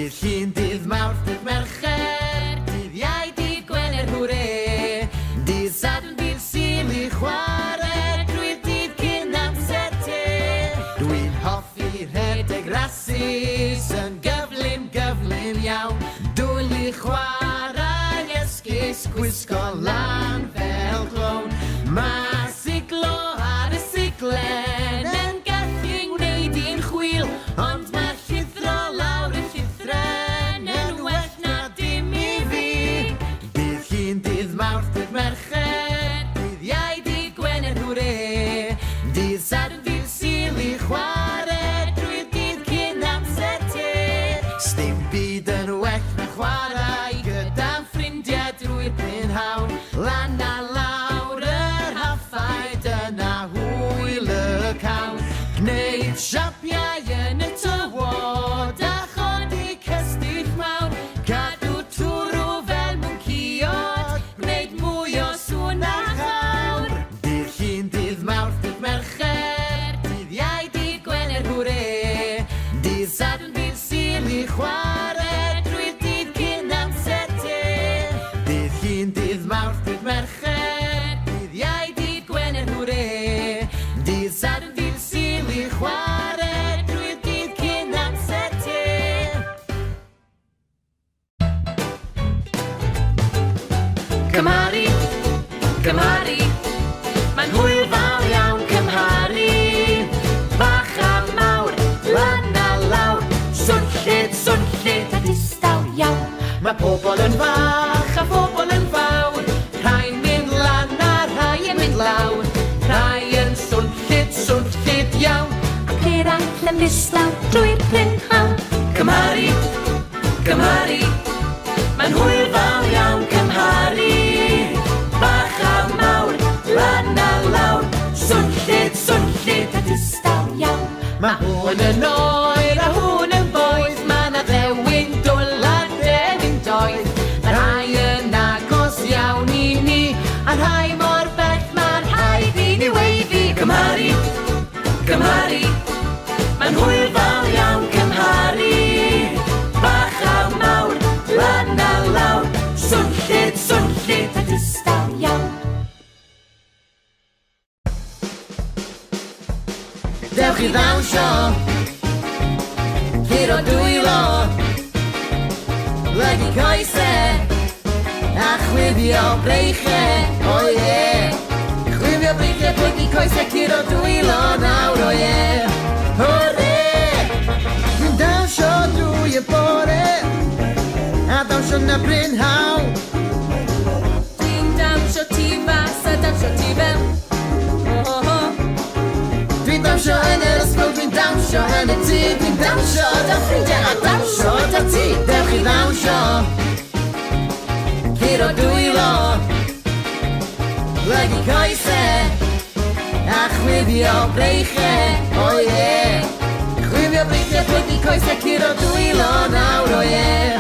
Dydd Llun, dydd Mawrth, dydd Mercher, dydd Iau, dydd Gwener, hwre! Dydd Sadwrn, dydd Sul i chwarae drwy'r dydd cyn amser te. Dwi'n hoffi rhedeg rasys yn gyflym, gyflym iawn. Dwlu chwarae esgus, gwisgo lan fel clown. Mae siglo ar y siglen yn gallu ngwneud i'n chwil, ond mae llithro lawr y llithren yn well na dim i fi. Dydd Llun, dydd Mawrth, dydd Mercher, dydd Iau, dydd Gwener, hwre! Dydd Sadwrn, dydd Sul i chware drwy'r dydd cyn amser te. Sdim byd yn well na chwarae gyda'n ffrindiau drwy'r prynhawn. Lan a lawr yr haffau, dyna hwyl y cawn. Gwneud siapiau yn y tywod a chodi cestyll mawr. Cadw twrw fel mwncïod, gwneud mwy o sŵn na chawr. Dydd Llun, dydd Mawrth, dydd Mercher, dydd Iau, dydd Gwener, hwre! Dydd Sadwrn, dydd Sul i chwarae drwy'r dydd cyn amser te. Dydd Llun, dydd Mawrth, dydd Mercher, dydd Iau, dydd Gwener, hwre! Dydd Sadwrn, dydd Sul i chwarae drwy'r dydd cyn amser te. Cymharu, cymharu, mae'n hwyl fawr iawn cymharu. Bach a mawr, lan a lawr, swnllyd, swnllyd a distaw iawn. Mae pobl yn fach a phobl yn fawr, rhai'n mynd lan a rhai yn mynd lawr, rhai yn swnllyd, swnllyd iawn. Ac eraill yn ddistaw drwy'r prynhawn. Cymharu, Cymharu, mae'n hwyl fawr iawn cymharu. Bach a mawr, lan a lawr, swnllyd, swnllyd a distaw iawn. Mae hwn yn oer a hwn yn boeth, mae 'na ddewin dwl a dewin doeth. Mae rhai yn agos iawn i ni, a rhai mor bell mae'n rhaid i ni weiddi. Cymharu, Cymharu, mae'n hwyl fawr iawn cymharu. Bach a mawr, lan a lawr, swnllyd, swnllyd a distaw iawn. Dewch i ddawnsio, curo dwylo, plygu coese, a chwifio breiche, o ie. Chwifio breiche, plygu coese, curo dwylo nawr, o ie. Hwre! Dwi'n dawnsio drwy y bore, a dawnsio na brynhawn. Dwi'n dawnsio tu fas a dawnsio tu fewn. Ho, ho, ho. Dwi'n dawnsio yn yr ysgol, dwi'n dawnsio yn y tŷ, dwi'n dawnsio 'da ffrindiau a dawnsio 'da ti. Dewch i ddawnsio, curo dwylo, plygu coese, a chwifio breiche, o ie. Chwifio breiche, plygu coese, curo dwylo nawr, o ie.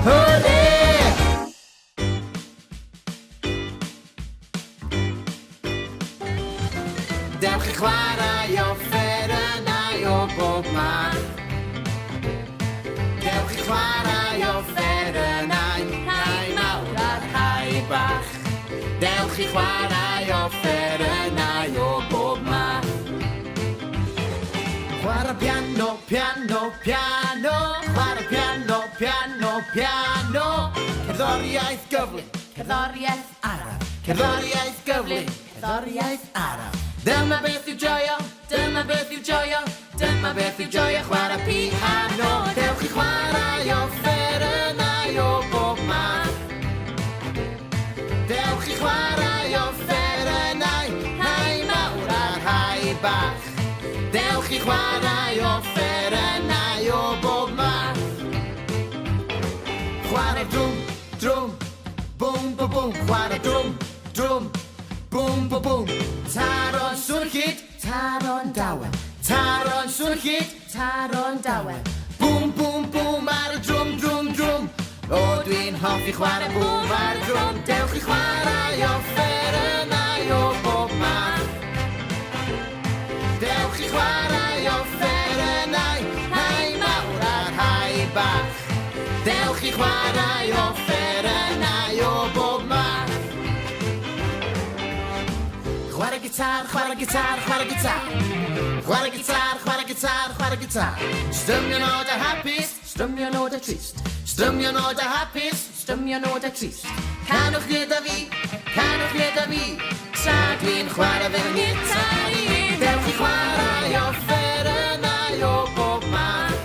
Hwre! Dewch i chwarae offerynnau o bob math. Dewch i chwarae offerynnau, rhai mawr a rhai bach. Dewch i chwarae offerynnau o bob math. Chwarae piano, piano, piano. Chwarae piano, piano, piano. Cerddoriaeth gyflym, Cerddoriaeth araf. Cerddoriaeth gyflym, cerddoriaeth araf. Dyma beth yw joio, dyma beth yw joio, dyma beth yw joio chwarae piano. Dewch i chwarae offerynnau o bob math. Dewch i chwarae offerynnau, rhai mawr a rhai bach. Dewch i chwarae offerynnau o bob math. Chwarae'r drwm, drwm, bwm, bwm, bwm. Chwarae drwm, drwm, bwm, bwm, bwm. Taro'n swnllyd, taro'n dawel. Taro'n swnllyd, taro'n dawel. Bwm, bwm, bwm ar y drwm, drwm, drwm. O, dwi'n hoffi chwarae bwm ar y drwm. Dewch i chwarae offerynnau o bob math. Dewch i chwarae offerynnau, rhai mawr a rhai bach. Dewch i chwarae offerynnau o bob math. Chwarae gitar, chwarae gitar, chwarae gitar. Chwarae gitar, chwarae gitar, chwarae gitar. Strymio nodau hapus, strymio nodau trist. Strymio nodau hapus, strymio nodau trist. Canwch gyda fi, canwch gyda fi, tra dwi'n chwarae fy ngitar i. Dewch i chwarae offerynnau o bob math.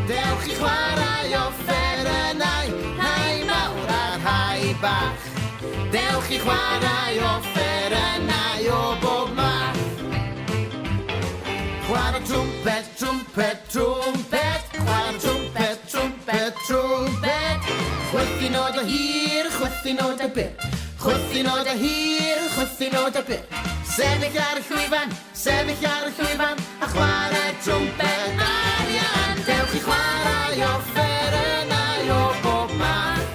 Dewch i chwarae offerynnau, rhai mawr a rhai bach. Dewch i chwarae offerynnau o bob math. Chwarae trwmped, trwmped, trwmped. Chwarae trwmped, trwmped, trwmped. Chwythu nodau hir, chwythu nodau byr. Chwythu nodau hir, chwythu nodau byr. Sefyll ar y llwyfan, sefyll ar y llwyfan, a chwarae trwmped arian. Dewch i chwarae offerynnau o bob math.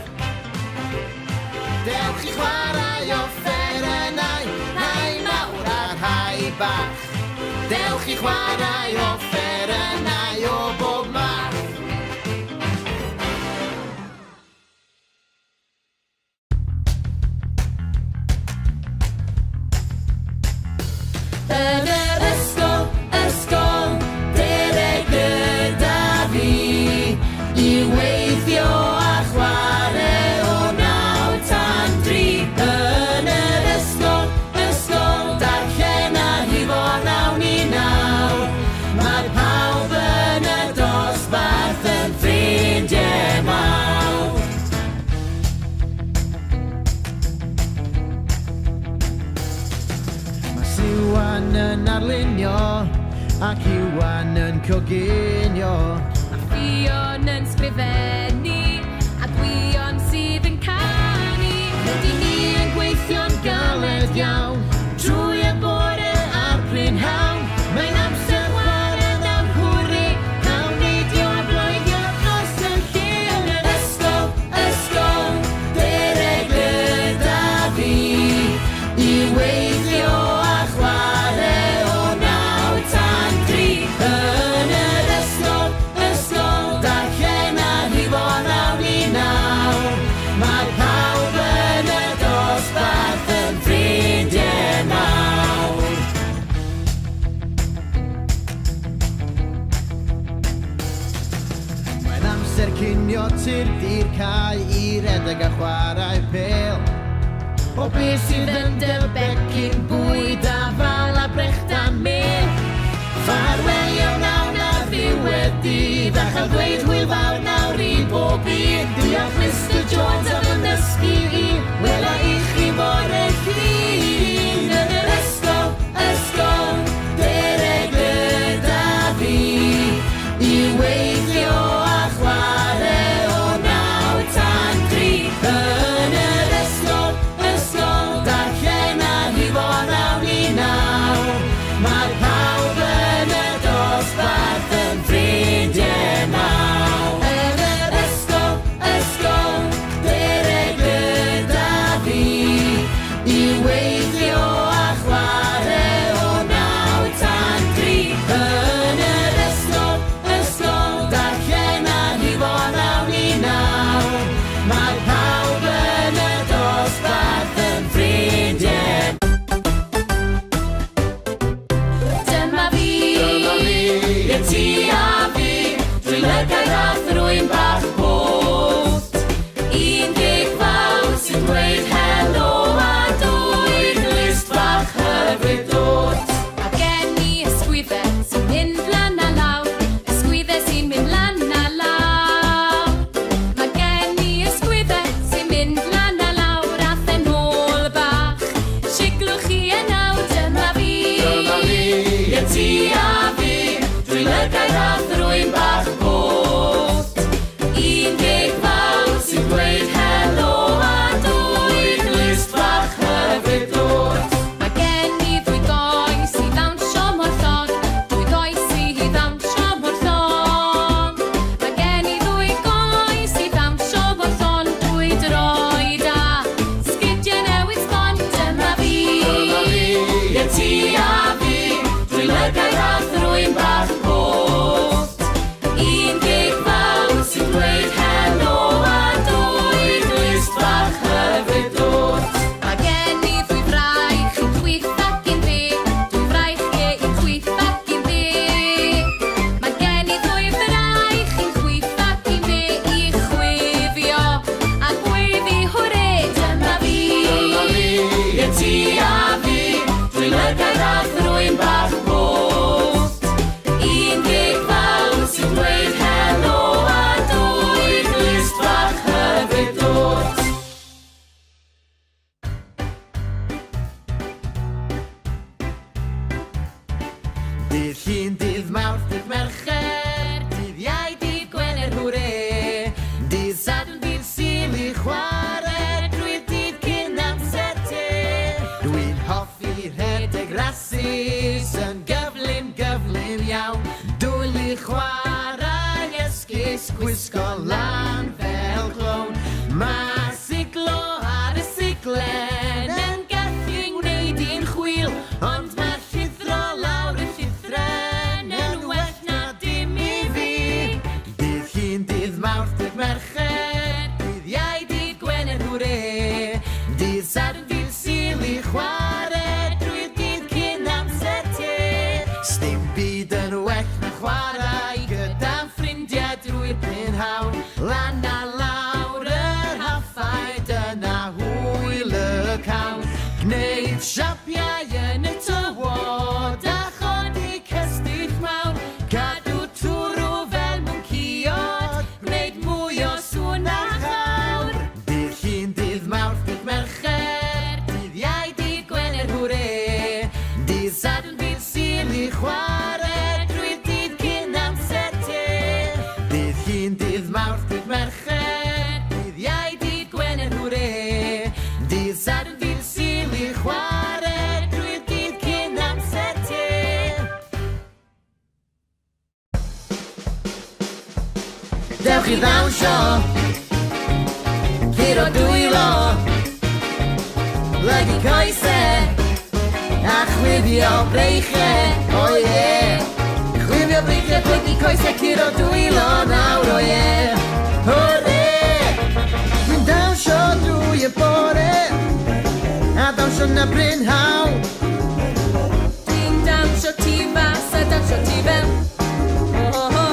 Dewch i chwarae offerynnau, rhai mawr a rhai bach. Dewch i chwarae offerynnau o bob math. Yn yr ysgol, ysgol, dere gyda fi i weithio a chwarae o naw tan dri. Yn yr ysgol, ysgol, darllen a rhifo nawn i naw. Mae pawb yn y dosbarth yn ffrindiau mawr. Mae Siwan yn arlunio ac Iwan yn coginio. Mae Ffion yn sgrifennu a Gwion sydd yn canu. Rydyn ni yn gweithio'n galed iawn trwy y bore a'r prynhawn. Mae'n amser chwarae nawr, hwrê, cawn neidio a bloeddio dros y lle. Yn yr ysgol, ysgol, dere gyda fi i weithio a chwarae o naw tan dri. Yn yr ysgol, ysgol, darllen a rhifo nawn i naw. Mae pawb yn y dosbarth yn ffrindiau mawr. Mae'n amser cinio, tyrd i'r cae i redeg a chwarae pêl. O beth sydd yn dy becyn bwyd afal a brechdan mêl. Ffarwelio wnawn ar ddiwedd dydd a chael dweud hwyl fawr nawr i bob un. Diolch Mr Jones am fy nysgu i, wela i chi fore Llun. Yn yr ysgol, ysgol, dere gyda fi i weithio a chwarae o naw tan dri. Yn yr ysgol, ysgol, darllen a rhifo nawn i naw. Mae pawb yn y dosbarth yn ffrindiau mawr. hapus yn gyflym, gyflym iawn. Dwylu chwarae esgus, gwisgo lan fel clown. Mae siglo ar y siglen yn gallu ngwneud i'n chwil, ond mae llithro lawr y llithren yn well na dim i fi. Dydd Llun, dydd Mawrth, dydd Mercher, dydd Iau, dydd Gwener, hwre! Dydd Sadwrn, dydd Sul i chwarae drwy'r dydd cyn amser te. Sdim byd yn well na chwarae gyda'n ffrindiau drwy'r prynhawn. Lan a lawr yr haffau, dyna hwyl y cawn. Gwneud siapiau yn y tywod a chodi cestyll mawr. Cadw twrw fel mwncïod, gwneud mwy o sŵn na chawr. Dydd Llun, dydd Mawrth, dydd Mercher, dydd Iau, dydd Gwener, hwre! Dydd Sadwrn, dydd Sul i chwarae drwy'r dydd cyn amser te. Dydd Llun, dydd Mawrth, dydd Mercher, dydd Iau, dydd Gwener, hwre! Dydd Sadwrn, dydd Sul i chwarae drwy'r dydd cyn amser te. Dewch i ddawnsio, curo dwylo, plygu coese, a chwifio breichie, o oh ie. Chwifio breichie, plygu coese, curo dwylo nawr, o ie. Hwrê! Dwi'n dawnsio drwy y bore, a dawnsio na brynhawn. Dwi'n dawnsio tu fas a dawnsio tu fewn. Ho, ho, ho.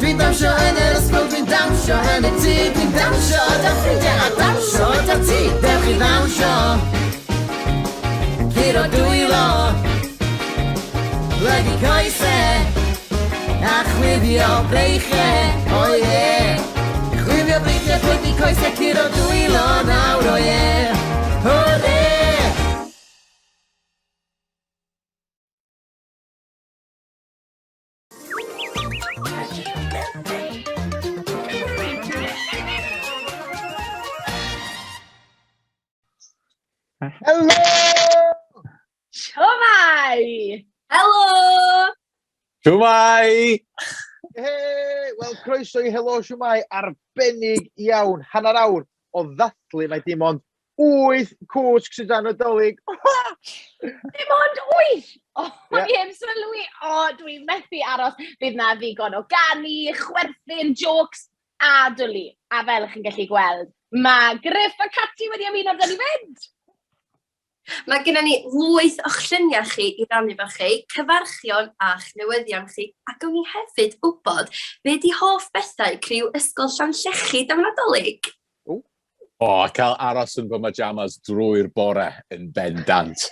Dwi'n dawnsio yn yr ysgol, dwi'n dawnsio yn y tŷ, dwi'n dawnsio 'da ffrindiau a dawnsio 'da ti. Dewch i ddawnsio, curo dwylo, plygu coese, a chwifio breichie, o ie. Chwifio breichie, plygu coese, curo dwylo nawr, o ie. Hwrê! Helo! Shwmae! Helo! Shwmae! Hei! Wel, croeso i Helo Shwmae arbennig iawn. Hanner awr o ddathlu mae dim ond 8 cwsg sydd dan y Dolig. Dim ond 8! O, oh, yeah. I sylwi. O, oh, dwi'n methu aros. Bydd na ddigon o ganu, chwerthin, jokes a dwlu. A fel chi'n gallu gweld, mae Griff a Cati wedi ymuno 'da ni 'fyd. Mae gennym ni lwyth o'ch lluniau chi i rannu efo chi, cyfarchion a'ch newyddion chi, a gawn ni hefyd wybod be 'di hoff bethau criw Ysgol Llanllechid am Nadolig? O, a cael aros yn fy myjamas drwy'r bore yn bendant.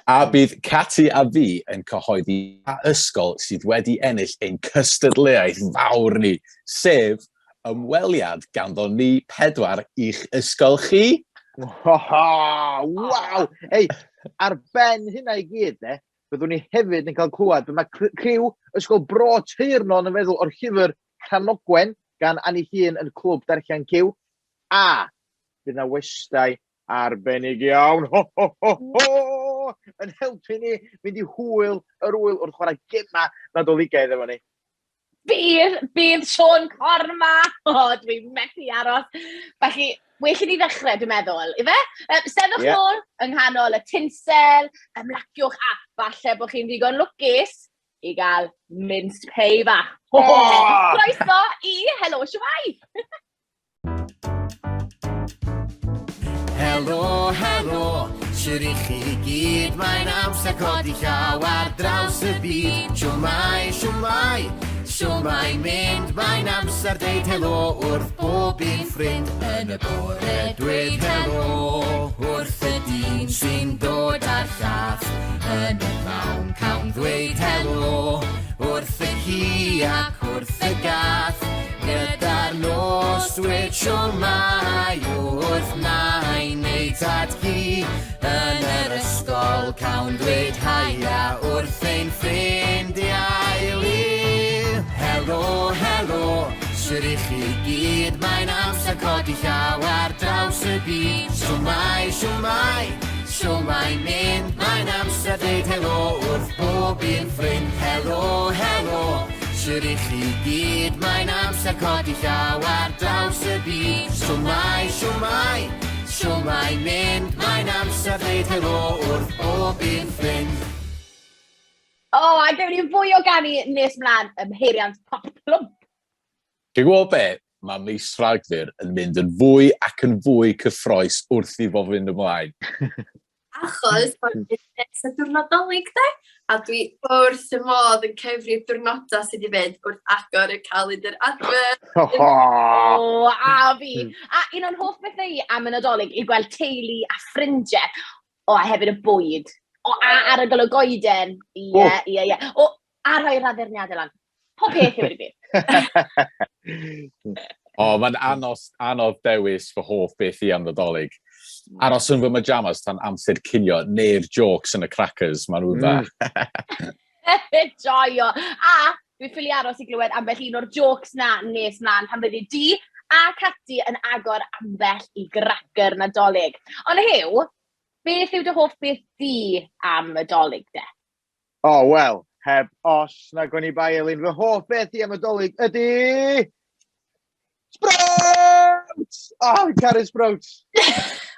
A bydd Cati a fi yn cyhoeddi pa ysgol sydd wedi ennill ein cystadleuaeth fawr ni, sef ymweliad ganddo ni pedwar i'ch ysgol chi. Waw! Ei, ar ben hynna i gyd, ne, byddwn ni hefyd yn cael clywed be mae criw Ysgol Bro Teyrnon yn feddwl o'r llyfr Cranogwen gan Anni Llŷn yn Clwb Darllen Cyw, a bydd 'na westai arbennig iawn, ho ho ho ho, yn helpu ni fynd i hwyl yr wyl wrth chwarae gemau Nadoligaidd efo ni. Bydd, bydd Siôn Corn 'ma. O, dwi'n methu aros. Felly, well i ni ddechrau, dwi'n meddwl, ife? Steddwch yeah. nôl yng nghanol y tinsel, ymlaciwch, a falle bod chi'n ddigon lwcus i gael mince pie bach. Oh! Croeso i Helo Shwmae! Helo, helo, shwt i chi gyd? Mae'n amser codi llaw ar draws y byd. Shwmae, shwmae, shwmae mynd? Mae'n amser deud helo wrth bob un ffrind. Yn y bore dweud helo wrth y dyn sy'n dod â'r llath. Yn y pnawn cawn ddweud helo wrth y ci ac wrth y gath. Gyda'r nos dweud shwmae wrth nain neu tad cu. Yn yr ysgol cawn dweud haia wrth ein ffrindiau lu. Helo, helo, shwt i chi gyd? Mae'n amser codi llaw ar draws y byd. Shwmae, shwmae. Shwmae mynd, mae'n amser dweud helo wrth bob un ffrind. Helo, helo, shwt i chi gyd, mae'n amser codi llaw ar draws y byd. Shwmae, shwmae, shwmae mynd, mae'n amser dweud helo wrth bob un ffrind. O, oh, a gewn ni fwy o ganu nes mlaen ym mheiriant pop plwmp. Ti'n gwybod be? Mae mis Rhagfyr yn mynd yn fwy ac yn fwy cyffroes wrth i fo fynd ymlaen. Achos mae'n nes y diwrnod Dolig de, a dwi wrth y modd yn cyfri'r diwrnodau sydd i fynd wrth agor y calendar advert. O, a fi. A un o'n hoff bethau i am y Nadolig yw gweld teulu a ffrindiau. O, a hefyd y bwyd. O, a ar y y goeden. Ie, ie, ie. O, a rhoi'r addurniadau lan. Pob peth yw'r beth. O, mae'n anodd, anodd dewis fy hoff beth i am Nadolig. Aros yn fy myjamas tan amser cinio, neu'r jokes yn y crackers, maen nhw'n dda. Joio. A dwi'n ffili aros i glywed ambell un o'r jokes na nes mlaen pan fyddi di a Cati yn agor ambell i gracker Nadolig. Ond Huw, beth yw dy hoff beth di am y Dolig de? O, oh, wel, heb os na gwn i bai Elin, fy hoff beth i am y Dolig ydy... Sprouts! O, oh, fi'n caru sprouts!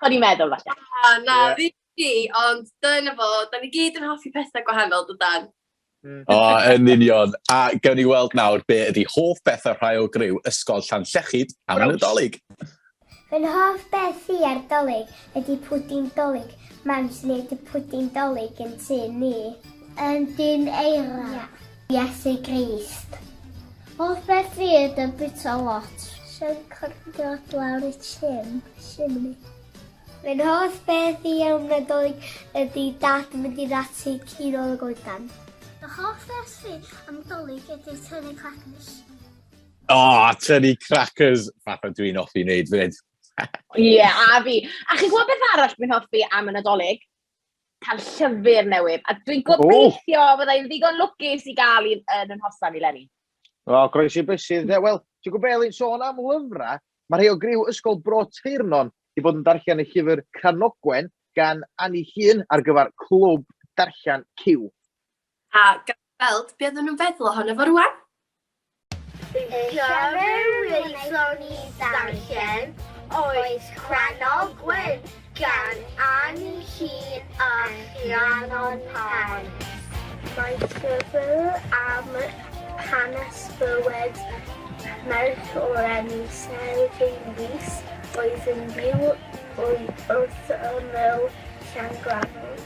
O'n i'n meddwl falle. A na, yeah. ddim fi, ond dyna fo, da ni gyd yn hoffi pethau gwahanol, dydan. O, oh, yn union. A gawn ni weld nawr be ydy hoff bethau rhai o griw Ysgol Llanllechid am y Nadolig. Fy hoff beth i ar Dolig ydy pwdin Dolig. Mam sy'n neud y pwdin Dolig yn tŷ ni. Yn dyn eira. Iesu Grist. Hoff beth fi ydy bwyta lot. Sian cordod lawr y chim, chimney. Fy hoff beth i am Nadolig ydy dad yn mynd i'r atig i nôl y goedan. Fy hoff beth fi am Dolig ydy tynnu crackers. O, oh, tynnu crackers, fatha dwi'n hoffi wneud fyd. Ie, yeah, a fi. A chi'n gwybod beth arall dwi'n hoffi am y Nadolig? Cael llyfr newydd. A dwi'n gobeithio oh. fyddai'n ddigon lwcus i gael un yn yn hosan i Lenny. O, oh, croesi bysydd. Wel, ti'n gwybod Elin, sôn am lyfrau, mae rhai o griw Ysgol Bro Teyrnon wedi bod yn darllen y llyfr Cranogwen gan Annie Llŷn ar gyfer Clwb Darllen Cyw. A gawn weld be oedden nhw'n feddwl ohono fo rwan. Y llyfr wnaethon ni ddarllen oedd Cranogwen gan Annie Llŷn a Rhiannon Parry. Mae llyfr am hanes bywyd merch o'r enw Sarah Jane Rees oedd yn byw wrth ymyl Llangranog.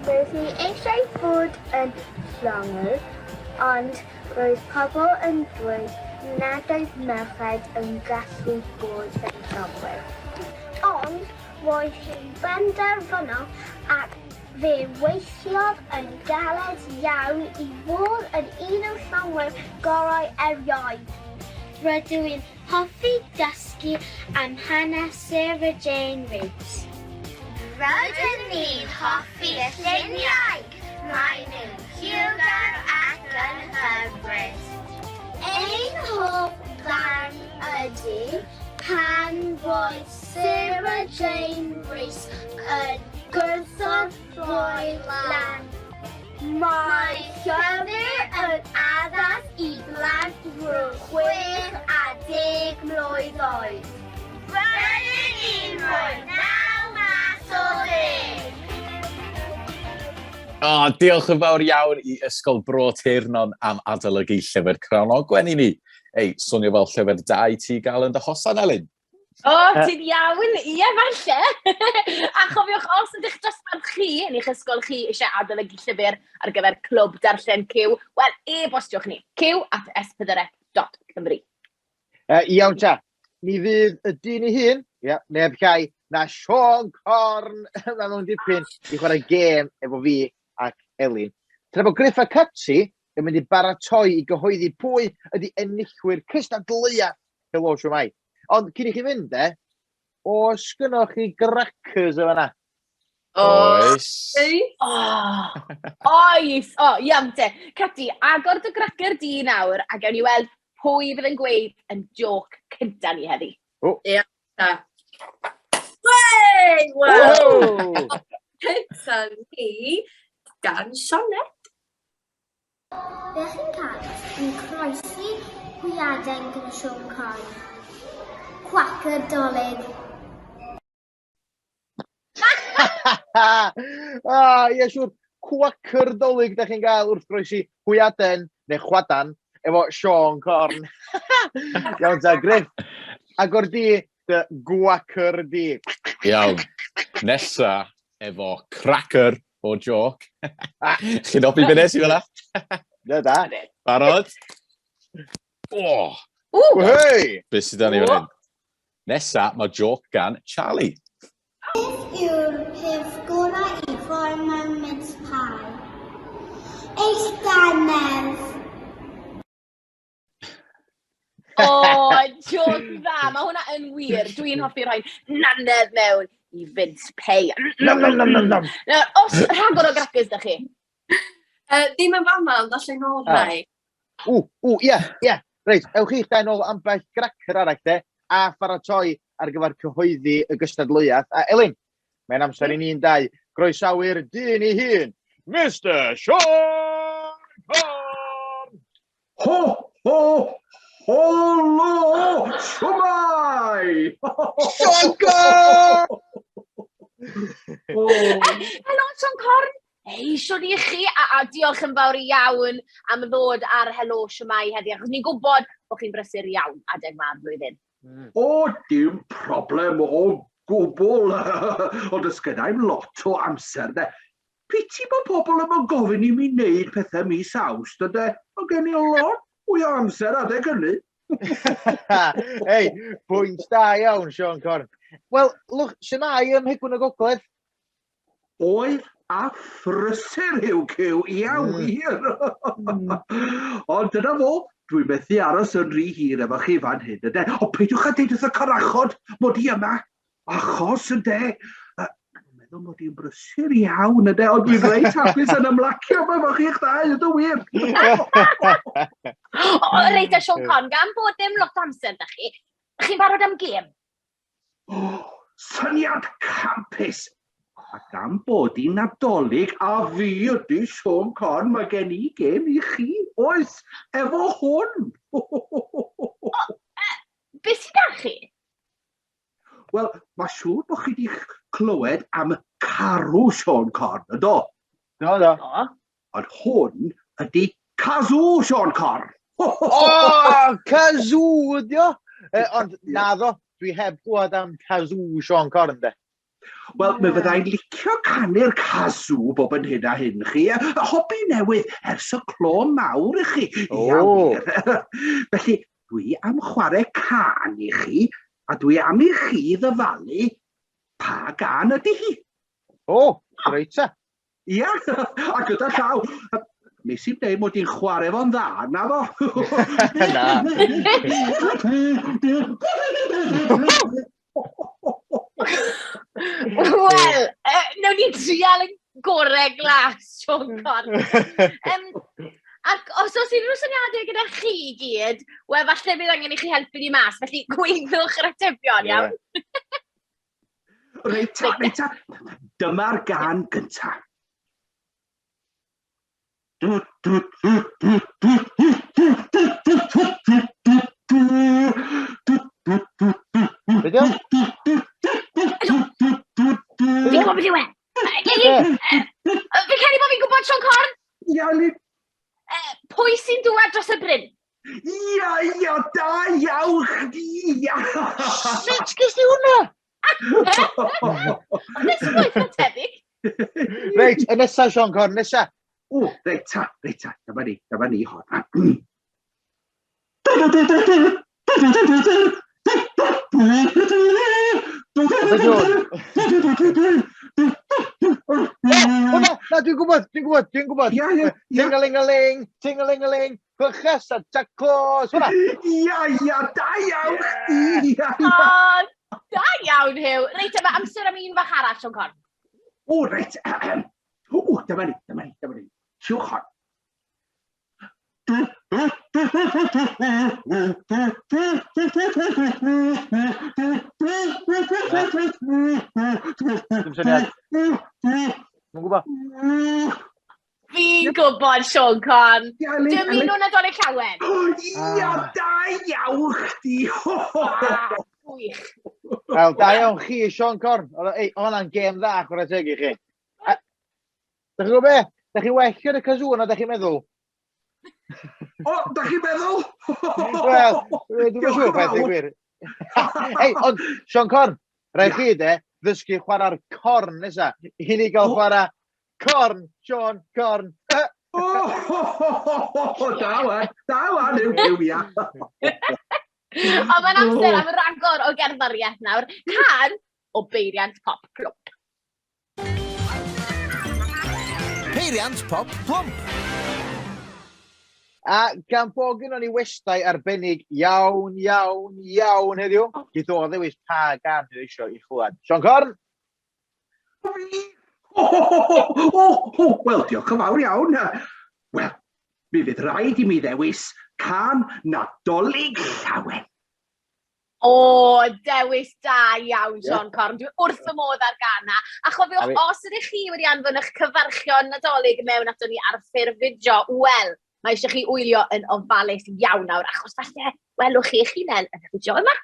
Roedd hi eisiau bod yn llongwr, ond roedd pobl yn dweud nad oedd merched yn gallu bod yn llongwyr. Ond roedd hi'n benderfynol ac fe weithiodd yn galed iawn i fod yn un o'r llongwyr gorau erioed. Rydw i'n Hoffi dysgu am hanes Sarah Jane Rees. Rydyn ni'n hoffi y lluniau! Maen nhw'n lliwgar ac yn hyfryd. Ein hoff ddarn ydy pan roedd Sarah Jane Rees yn gwrthod rhoi lan. Mae llyfr yn addas i blant rhwng 6 a 10 mlwydd oed. Rydyn ni'n rhoi 9 mas o 10! O, diolch yn fawr iawn i Ysgol Bro Teyrnon am adolygu llyfr Cranogwen i ni. Ei, swnio fel llyfr da i ti gael yn dy hosan, Elin. O, oh, ti'n iawn, ie, falle. A chofiwch, os ydych dosbarth chi yn eich ysgol chi eisiau adolygu llyfr ar gyfer clwb darllen Cyw, wel, e-bostiwch ni, cyw@s4c.cymru. Iawn ta, mi fydd y dyn ei hun, ia, neb llai na Siôn Corn yma mewn dipyn i chwarae gêm efo fi ac Elin. Tra bod Griff a Cati yn mynd i baratoi i gyhoeddi pwy ydy enillwyr cystadleuaeth Helo, shwmae. Ond cyn i chi fynd de, oes gynnoch chi grackers yn fan'na? Oes. Oh, oes! O, oh, iawn te. Cati, agor dy gracker di nawr a gewn ni weld pwy fydd yn gweud yn joc cynta ni heddi. O. Ia. Ta. Wey! Wow! Wow! Cynta ni gan Sioned. Be chi'n cael yn croesi hwyaden gyda Siôn Corn? Cwacer Dolig. Ah, ie, siŵr. Cwacer Dolig da chi'n gael wrth groesi hwyaden neu chwadan efo Siôn Corn. Iawn ta, Griff, agor di dy gwacer di. Iawn. Nesa, efo cracker o joc. Chi'n hoffi be nes i fel Na, da. Barod? Oh! Ww! Hei! Be sydd da ni fan hyn? Nesa, mae joc gan Charlie. Beth yw'r peth gorau i rhoi mewn mince pie? Eich dannedd! O, joc dda. Mae hwnna yn wir. Dwi'n hoffi rhoi nannedd mewn i mince pie. Nom, nom, nom, nom, nom. Nawr, os rhagor o grackers da chi? Ddim yn fama, ond allai nôl Ah. rhai. Ww, ww, ie, ie. Reit, ewch chi'ch dau nôl ambell gracer arall de, a pharatoi ar gyfer cyhoeddi y gystadleuaeth. A Elin, mae'n amser i ni'n dau groesawu'r dyn ei hun, Mister Siôn Corn! Ho, ho, holo, shwmae! Siôn Corn! Helo, Siôn Corn! Hei, siwr i chi, a diolch yn fawr iawn am ddod ar Helo Shwmae heddi, achos ni'n gwybod bod chi'n brysur iawn adeg ma'r flwyddyn. O, dim problem o gwbl, ond oes genna i'm lot o amser, de. Piti bod pobl ddim yn gofyn i mi wneud pethau mis Awst, ynde? Mae gen i lot mwy o amser adeg hynny. Hei, pwynt da iawn, Siôn Corn. Wel, lwch, shwmae ym Mhegwn y Gogledd? Oer a phrysur yw Cyw, ia wir. Ond dyna fo, dwi'n methu aros yn rhy hir efo chi fan hyn, ynde? Ond peidiwch â deud wrth y corachod mod i yma, achos, ynde, dwi'n meddwl mod i'n brysur iawn, ynde, ond dwi'n reit hapus yn ymlacio yma efo chi'ch dau, ydw wir. O, reit, a Siôn Corn, gan bod dim lot o amser da chi, chi'n barod am gêm? O, syniad campus! A gan bod hi'n Nadolig a fi ydy Siôn Corn, mae gen i gêm i chi, oes, efo hwn! O, beth sydd da chi? Wel, mae siŵr bod chi wedi clywed am carw Siôn Corn, yndo? Do, do. Do. Ond hwn ydy Kazoo Siôn Corn! O, Kazoo ydi o! Ond naddo, dwi heb glywed am Kazoo Siôn Corn, de. Wel, mi fyddai'n licio canu'r kazoo bob yn hyn a hyn chi. Hobi newydd ers y clo mawr i chi. Ia, wir. Felly, dwi am chwarae cân i chi, a dwi am i chi ddyfalu pa gân ydy hi. O, reit ta. Ia, a gyda llaw, nes i'm deud mod i'n chwarae fo'n dda, na fo. Na. Wel, nawn ni trial yn gorau glas, Siôn Corn. Ac os oes unrhyw syniadau gyda chi i gyd, wel, falle bydd angen i chi helpu ni mas, felly gweithiwch yr atebion, iawn? Reit ta, reit ta. Dyma'r gân gynta. Be di o? Fi'n gwybod beth yw e. Fi'n credu bod fi'n gwybod, Siôn Corn. Ia, Elin. Pwy sy'n dŵad dros y bryn? Ia, ia, da iawn chdi, ia! Sut ges di hwnna? Ond nes i gweithio tebyg. Reit, y nesa, Siôn Corn, nesa. O, reit ta, reit ta, dyma ni, dyma ni hon. Hwna, na, dwi'n gwybod, dwi'n gwybod, dwi'n gwybod. Ia, ia, ia. Ting-a-ling-a-ling, ting-a-ling-a-ling, clychas a Jack Claus, hwnna. Ia, ia, da iawn chdi, ia, ia. O, da iawn, Huw. Reit, mae amser am un fach arall, Siôn Corn. O, reit. O, dyma ni, dyma ni, dyma ni. Tiwch hon. Dim syniad. Dwi'n gwybod. Fi'n gwybod, Siôn Corn. Dymunwn Nadolig Llawen. O, ia, ah. da iawn chdi. Ah, gwych. Wel, da iawn chi, Siôn Corn. Ei, hwnna'n gêm dda, chwarae teg i chi. Da chi'n gwybod be? Da chi'n well yn y kazoo na da chi'n meddwl. O, da chi'n meddwl? Wel, dwi'n siŵr beth yw'r gwir. Ei, ond, Siôn Corn, rhaid chi de, ddysgu chwarae'r corn nesa. I ni gael chwarae corn, Siôn Corn. O, da wan, da wan, yw, yw, ia. Ond mae'n amser am ragor o gerddoriaeth nawr. Cân o beiriant pop plwmp. Peiriant Pop Plwmp! A gan bod gynnon ni westai arbennig iawn, iawn, iawn heddiw, geith o ddewis pa gân sydd eisiau i chlywed. Siôn Corn! O, o, o, wel, diolch yn fawr iawn. Wel, mi fydd rhaid i mi ddewis cân Nadolig Llawen. O, dewis da iawn, Siôn Corn. Dwi wrth fy modd ar gân 'na. A chofiwch, os ydych chi wedi anfon eich cyfarchion Nadolig mewn ato ni ar ffurf fideo, wel, mae eisiau chi wylio yn ofalus iawn nawr, achos falle welwch chi eich hunain yn y fideo yma.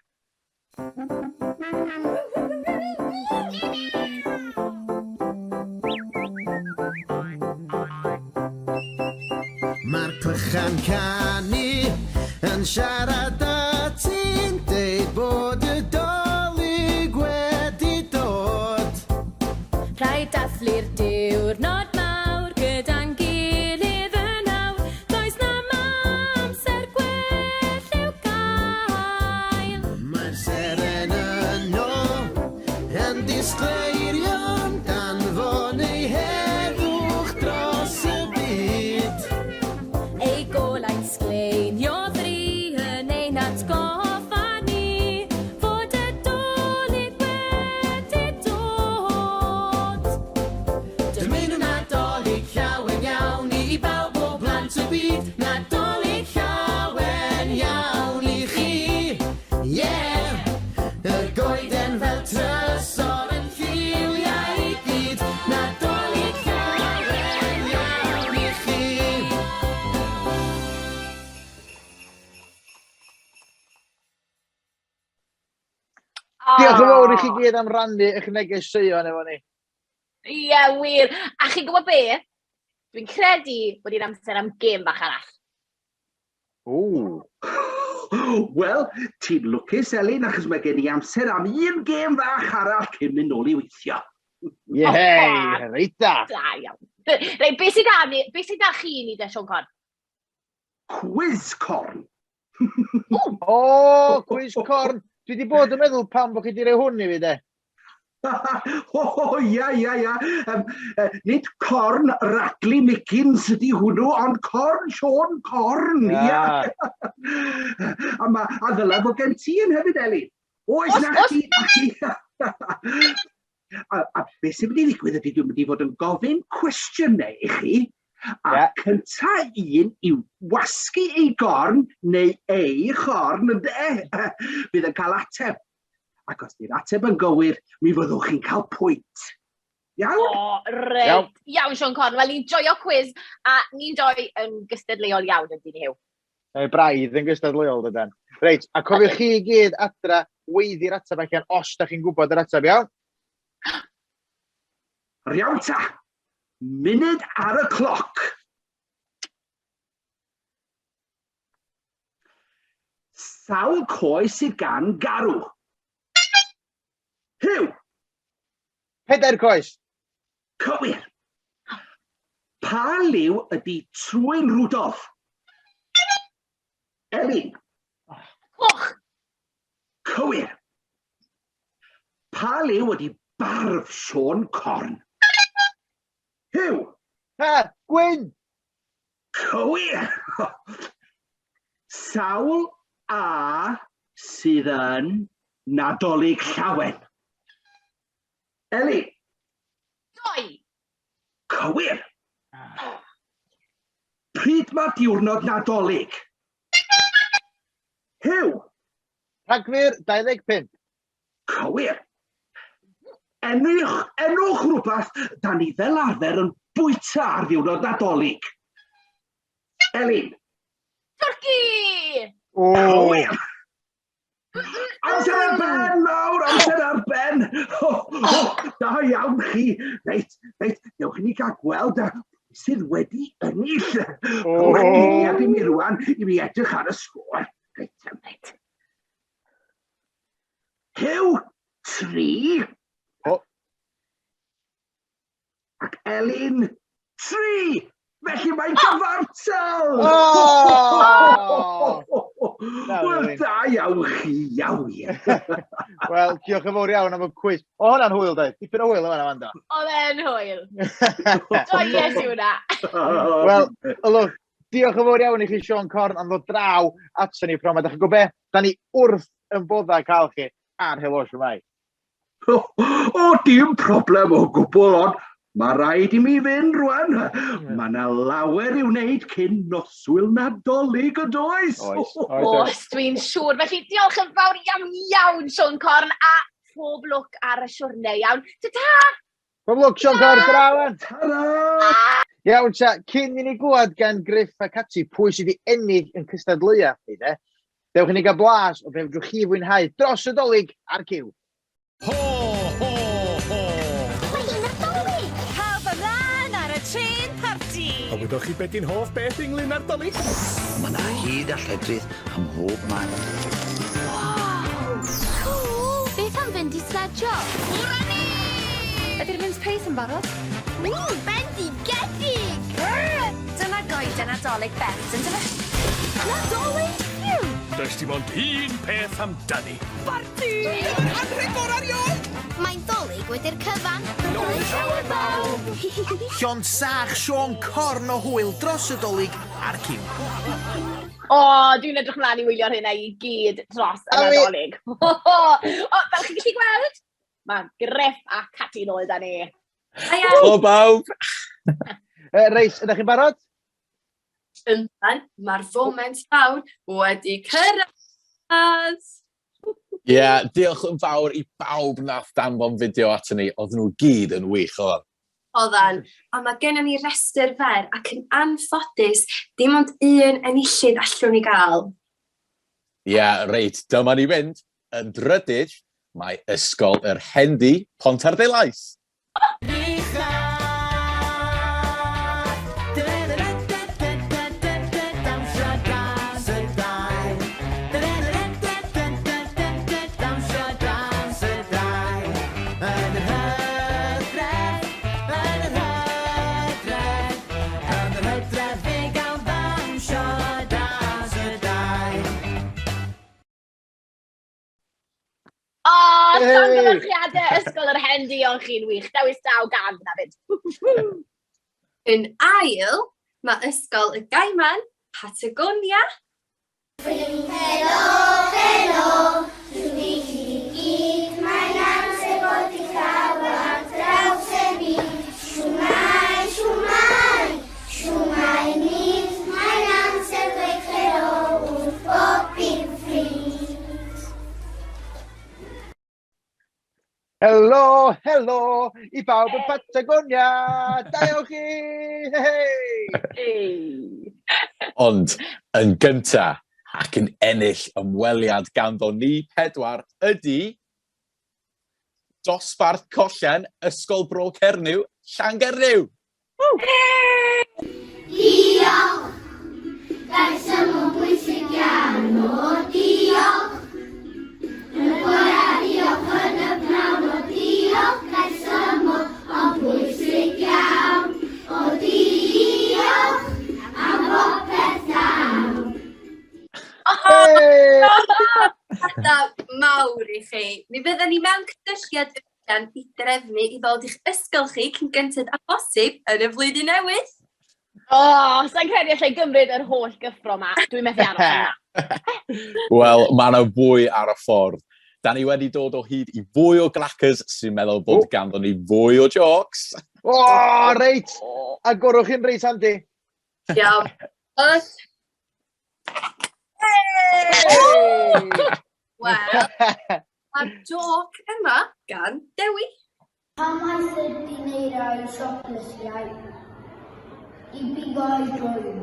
Mae'r clychau'n canu yn siarad â ti'n deud bod y Dolig wedi dod. Rhaid dathlu'r diwrnod mawr gyda'n gilydd yn awr, does 'na'm amser gwell i'w gael. Mae'r seren yno yn disgleirio'n danfon ei heddwch dros y byd. Ei golau'n sgleinio fri yn ein atgoffa ni fod y Dolig wedi dod. Dymunwn Nadolig llawen iawn i bawb o blant y byd, Nadolig llawen iawn i chi, yeah! Y goeden fel trysor yn lliwiau i gyd, Nadolig llawen iawn i chi. Diolch yn fawr i chi gyd am rannu eich negeseuon efo ni. Ie, yeah, wir. A chi'n gwybod be? Dwi'n credu bod hi'n amser am gêm bach arall. Ww. Wel, ti'n lwcus, Elin, achos mae gen i amser am un gêm fach arall cyn mynd nôl i weithio. Yey, reit da. Da iawn. Reit, beth sydd da, ni, beth sydd da chi i ni de, Siôn Corn? Quiz Corn. O, quiz corn. Dwi wedi bod yn meddwl pam bod chi wedi rhoi hwn i fi, de. O, ia, ia, ia. Nid corn Radley Mickens ydy hwnnw, ond corn Siôn Corn, ia. A, ma, a ddylai fod gen ti yn hefyd, Eli. Oes, na chdi, na chdi. A beth sy'n mynd i ddigwydd ydy dwi'n mynd i fod yn gofyn cwestiynau i chi, a yeah. cynta un i wasgu ei gorn neu ei chorn, ynde, fydd yn cael ateb. Ac os di'r ateb yn gywir, mi fyddwch chi'n cael pwynt. Iawn? O, reit. Iawn, Iawn Siôn Corn. Wel, ni'n joio cwiz, a ni'n doi yn gystadleuol iawn yn dyn ni, Huw. Mae braidd yn gystadleuol, dydan. Reit, a cofiwch chi i gyd adra weiddi'r ateb allan os da chi'n gwybod yr ateb, iawn? Iawn ta! Munud ar y cloc. Sawl coes sydd gan garw? Huw! Pedair coes. Cywir. Pa liw ydy trwyn Rudolf? Elin. Coch. Cywir. Pa liw ydy barf Siôn Corn? Huw. Ha, gwyn. Cywir! Sawl A sydd yn Nadolig Llawen? Eli? Doi! Cywir! Pryd mae diwrnod Nadolig? Huw? Rhagfyr 25. Cywir! Enwch, enwch rhywbeth da ni fel arfer yn bwyta ar ddiwrnod Nadolig. Elin. Twrci! O! Cywir! Amser ar ben nawr, amser ar ben. O, o, da iawn chi. Reit, reit, dewch i ni gael gweld a sydd wedi ennill. Rhowch eiliad i mi rwan i mi edrych ar y sgôr. Reit, reit. Huw, 3. O. Ac Elin, 3. Felly mae'n gyfartal! Oh! Wel, da iawn chi, iawn ie. Wel, diolch yn fawr iawn am y cwis. O, hwnna'n hwyl, doedd. Dipyn o hwyl yma, Amanda. Oedd e'n hwyl. Joies i hwnna. Wel, ylwch, diolch yn fawr iawn i chi, Siôn Corn, am ddod draw ato ni pnawn 'ma. Dach chi'n gwybod be? Da ni wrth yn bodda cael chi ar Helo Shwmae. O, o, dim problem o gwbl, ond mae rhaid i mi fynd rwan. Mae yna lawer i'w wneud cyn noswyl Nadolig, yn does? Oes, oes, oes. Dwi'n siŵr. Felly, diolch yn fawr iawn iawn, Siôn Corn, a phob lwc ar y siwrne, iawn. Ta-ta! Pob lwc, Siôn Corn, ta-ra, wan! Ta-ra! Iawn, ta, cyn i ni glywed gan Griff a Cati pwy sydd wedi ennill yn cystadleuaeth ni, de, dewch i ni gael blas o be fedrwch chi fwynhau dros y Dolig ar Cyw. Ho, ho, ho! Mae hi'n Nadolig! Pawb ymlaen ar y trên parti! A wyddoch chi be di'n hoff beth ynglyn â'r Dolig? Mae 'na hud a lledrith ym mhob man. Waw! Cŵl! Beth am fynd i slejo? Ffwr â ni! Ydi'r mince pies yn barod? Ww, bendigedig! Dyma goeden Nadolig bert, yndyfe? Nadolig! Phew! Does dim ond un peth amdani. Parti! Dyma'r anrheg gorau erioed! Mae'n Dolig wedi'r cyfan. Nadolig Llawen bawb! Llond sach Siôn Corn o hwyl dros y Dolig a'r cyw. O, dwi'n edrych mlaen i wylio'r hynna i gyd dros y Nadolig. O, fel chi'n gallu gweld, mae Griff a Cati nôl da ni. Helo bawb! Reit, ydych chi'n barod? Yndan, mae'r foment fawr wedi cyrraedd! Ie, yeah, diolch yn fawr i bawb nath danfon fideo ato ni. Oedden nhw gyd yn wych, oedden. Oedden. A mae gennym ni restr fer ac yn anffodus, dim ond un enillydd allwn ni gael. Ie, yeah, reit, dyma ni fynd. Yn drydydd, mae Ysgol yr Hendy, Pontarddulais. O, llongyfarchiadau Ysgol yr Hen Diolch chi'n wych. Dewis da o gan fyna fyd. Yn ail, mae Ysgol y Gaiman, Patagonia. Ffrind helo, helo, drwy chi gyd, mae'n amser bod i llaw ar draws y byd. Shwmae, shwmae, shwmae ni, mae'n amser dweud helo wrth bob un ffrind. Helo, helo, i bawb yn Patagonia! Da iawn chi! Hei! Hey. Ond yn gynta, ac yn ennill ymweliad ganddo ni pedwar ydy Dosbarth Collen Ysgol Bro Cernyw, Llangernyw! Diolch! Gair syml bwysig iawn o diolch. Yn y bore a diolch yn y pnawn o diolch. Gair syml ond bwysig iawn o diolch am bopeth daw. Hey! Da mawr i chi. Mi fydden ni mewn cysylltiad allan i drefnu i ddod i'ch ysgol chi cyn gynted â phosib yn y flwyddyn newydd. O, oh, sa'n credu allai gymryd yr holl gyffro ma. Dwi'n methu aros yma. Wel, mae yna fwy ar y ffordd. Da ni wedi dod o hyd i fwy o glackers sy'n meddwl bod ganddo ni fwy o jokes. O, oh, reit! Agorwch chi'n reit, Andy. Iawn. Os... Hey! Wel, mae'r joc yma gan Dewi. Pam aeth y dyn eira i siop lysiau? I bigo ei drwyn.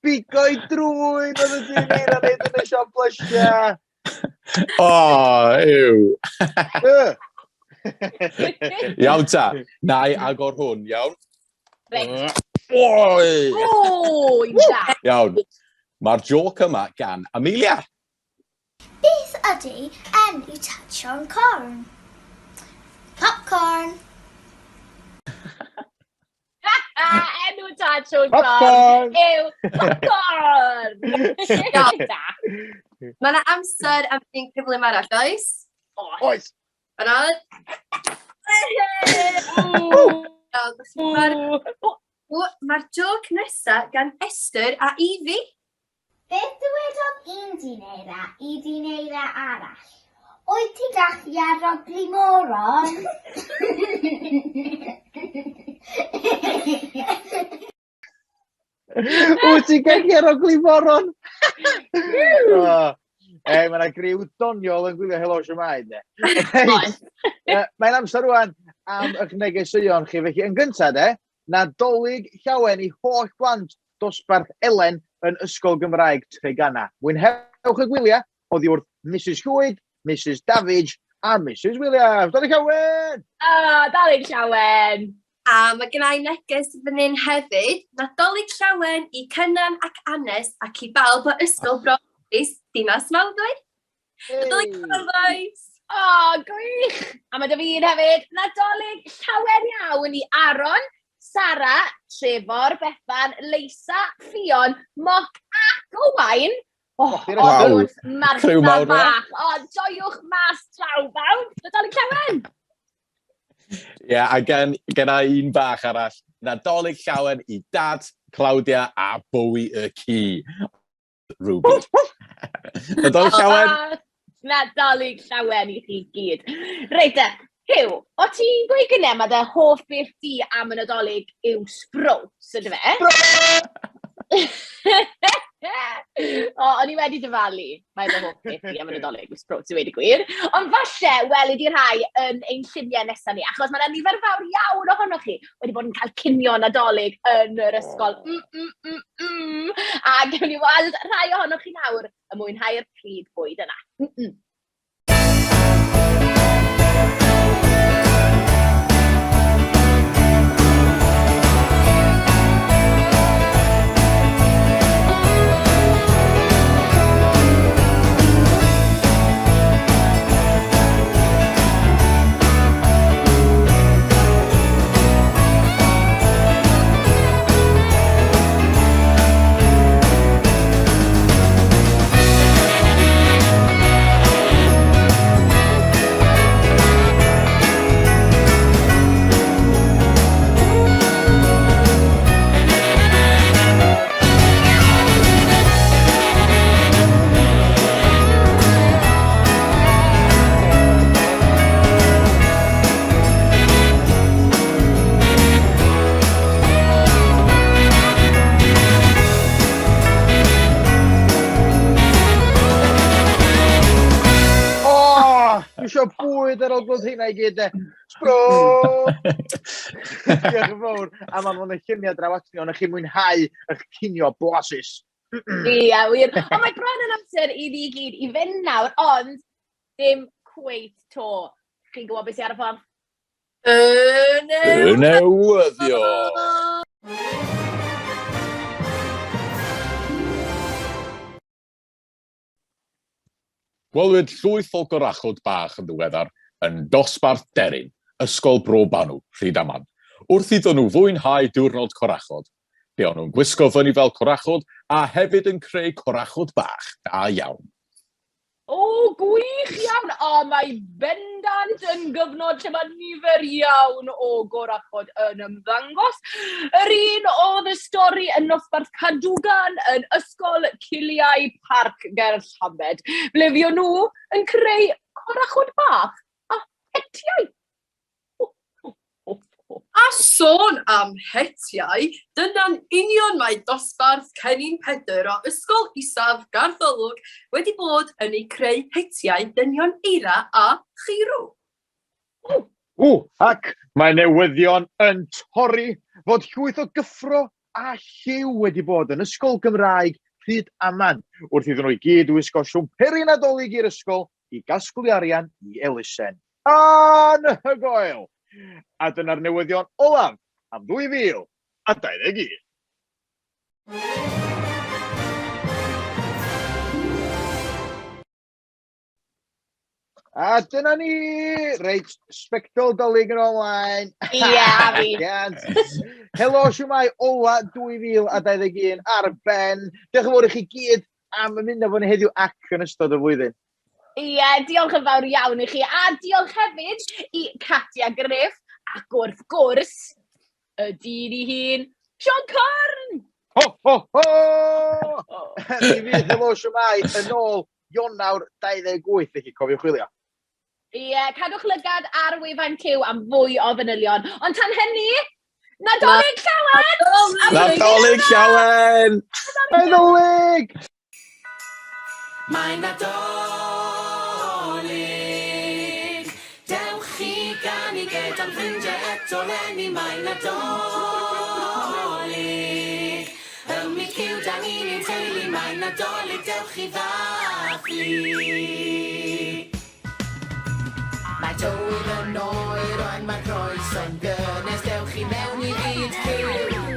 Bigo i drwyn oedd y dyn eira neud yn y siop lysiau. O, ew. Iawn ta, na i agor hwn, iawn? Reit. Oi! O, da. Iawn. Mae'r joc yma gan Amelia. Beth ydy enw tad Siôn Corn? Popcorn! Enw tad Siôn Corn yw Popcorn! Da. Mae yna amser am un cyflym arall, oes? Oes. Barod? Mae'r joc nesaf gan Esther a Evie. Beth dywedodd un dyn eira i dyn eira arall? Wyt ti gallu arogli moron? Wyt ti'n gallu arogli moron? oh, Ei, mae yna griw doniol yn gwylio Helo Siwmai, de. Mae'n amser rwan am eich negeseuon chi. Felly, yn gyntaf, de, Nadolig llawen i holl blant dosbarth Elen yn Ysgol Gymraeg Treganna. Mwynhewch y gwyliau oddi wrth Misus Llwyd, Misus Davidge a Misus Williams. Dolig llawen! O, Dolig llawen! A mae gen i neges fan hyn hefyd. Nadolig llawen i Cynan ac Anes ac i bawb o Ysgol Bro Dinas Mawddwy. Nadolig llawen, boys! O, gwych! A mae 'da fi un hefyd. Nadolig llawen iawn i Aaron, Sara, Trefor, Bethan, Leisa, Ffion, Moc ac Owain. O, Waw, Martha bach. O, joiwch mas draw bawb. Nadolig llawen! Ie, yeah, a gen, gen i un bach arall. Nadolig llawen i Dad, Claudia a Bowie y ci. Ruby. Nadolig llawen! Nadolig llawen i chi gyd. Reit e, Huw, o ti'n gweud gynnau mae dy hoff beth di am y Nadolig yw sbrowts, ydw fe? o, o'n i wedi dyfalu. Mae fy hoff beth i am y Nadolig yw sbrowts, i weud y gwir. Ond falle weli di rhai yn ein lluniau nesaf ni, achos mae yna nifer fawr iawn ohonoch chi wedi bod yn cael cinio Nadolig yn yr ysgol. A gewn ni weld rhai ohonoch chi nawr yn mwynhau'r pryd bwyd yna. O, dwi eisiau bwyd ar ôl gweld hynna i gyd, de. Sbro! Diolch yn fawr am anfon y lluniau draw at ni, ond chi'n mwynhau eich cinio blasus. Ia, wir. Ond mae bron yn amser i ni gyd i fynd nawr, ond dim cweit to. Chi'n gwybod beth sy'n ar y ffordd? Y Y newyddion! Gwelwyd llwyth o gorachod bach yn ddiweddar yn dosbarth Deryn, Ysgol Bro Banw, Rhydaman, wrth iddyn nhw fwynhau diwrnod corachod. Buon nhw'n gwisgo fyny fel corachod a hefyd yn creu corachod bach da iawn. O, gwych iawn! O, mae bendant yn gyfnod lle mae nifer iawn o gorachod yn ymddangos. Yr un oedd y stori yn nosbarth Cadwgan yn Ysgol Ciliau Parc ger Llambed, ble fuon nhw yn creu corachod bach a hetiau. A sôn am hetiau, dyna'n union mae dosbarth Cennin Pedr o Ysgol Isaf Garth Olwg wedi bod yn eu creu hetiau dynion eira a cheirw. Ww, ac mae newyddion yn torri fod llwyth o gyffro a lliw wedi bod yn Ysgol Gymraeg Rhyd Aman wrth iddyn nhw i gyd wisgo siwmperi Nadolig i'r ysgol i gasglu arian i elusen. Anhygoel! A dyna'r newyddion olaf am 2021. A dyna ni! Reit, sbectol Dolig yn ôl mlaen. Ie, a fi. Helo, siwmai, ola 2021 ar ben. Diolch yn fawr i chi gyd am ymuno fo ni heddiw ac yn ystod y flwyddyn. Ie, diolch yn fawr iawn i chi. A diolch hefyd i Katia Griff ac wrth gwrs, y dyn ei hun, Siôn Corn! Ho, ho, ho! Mi fydd Helo Siwmai yn ôl Ionawr 28, felly cofiwch chwilio. Ie, cadwch lygad ar wefan Cyw am fwy o fanylion. Ond tan hynny, Nadolig Llawen! Nadolig Llawen! Nadolig! Mae'n Nadolig, dewch i ganu gyda'n ffrindiau eto 'leni. Mae'n Nadolig, Ym myd Cyw 'da ni'n un teulu, mae'n Nadolig, dewch i ddathlu. Mae tywydd yn oer ond mae'r croeso'n gynnes, dewch i mewn i fyd Cyw,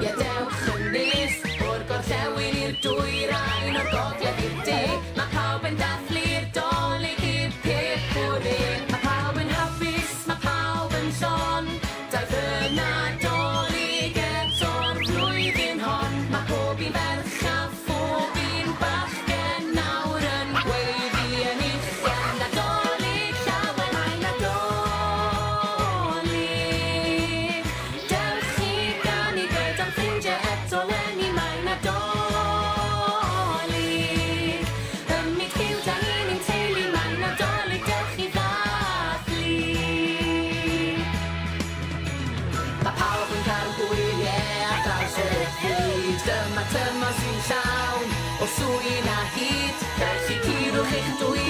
ie dewch yn nes. O'r gorllewin i'r dwyrain, o'r gogledd i'r de, mae pawb yn dathlu'r Dolig, hip hip hwrê. Mae pawb yn hapus, mae pawb yn llon, Daeth y Nadolig eto'r flwyddyn hon. Mae pob un ferch a phob un bachgen nawr yn gweiddi yn uchel, Nadolig llawen! Mae'n Nadolig! Dewch i ganu gyda'n ffrindiau eto 'leni. Mae'n Nadolig! Ym myd Cyw 'da ni'n un teulu. Mae'n Nadolig, dewch i ddathlu! Mae pawb yn cael gwyliau ar draws y byd. Dyma tymor sy'n llawn o swyn a hud. Felly curwch eich dwylo.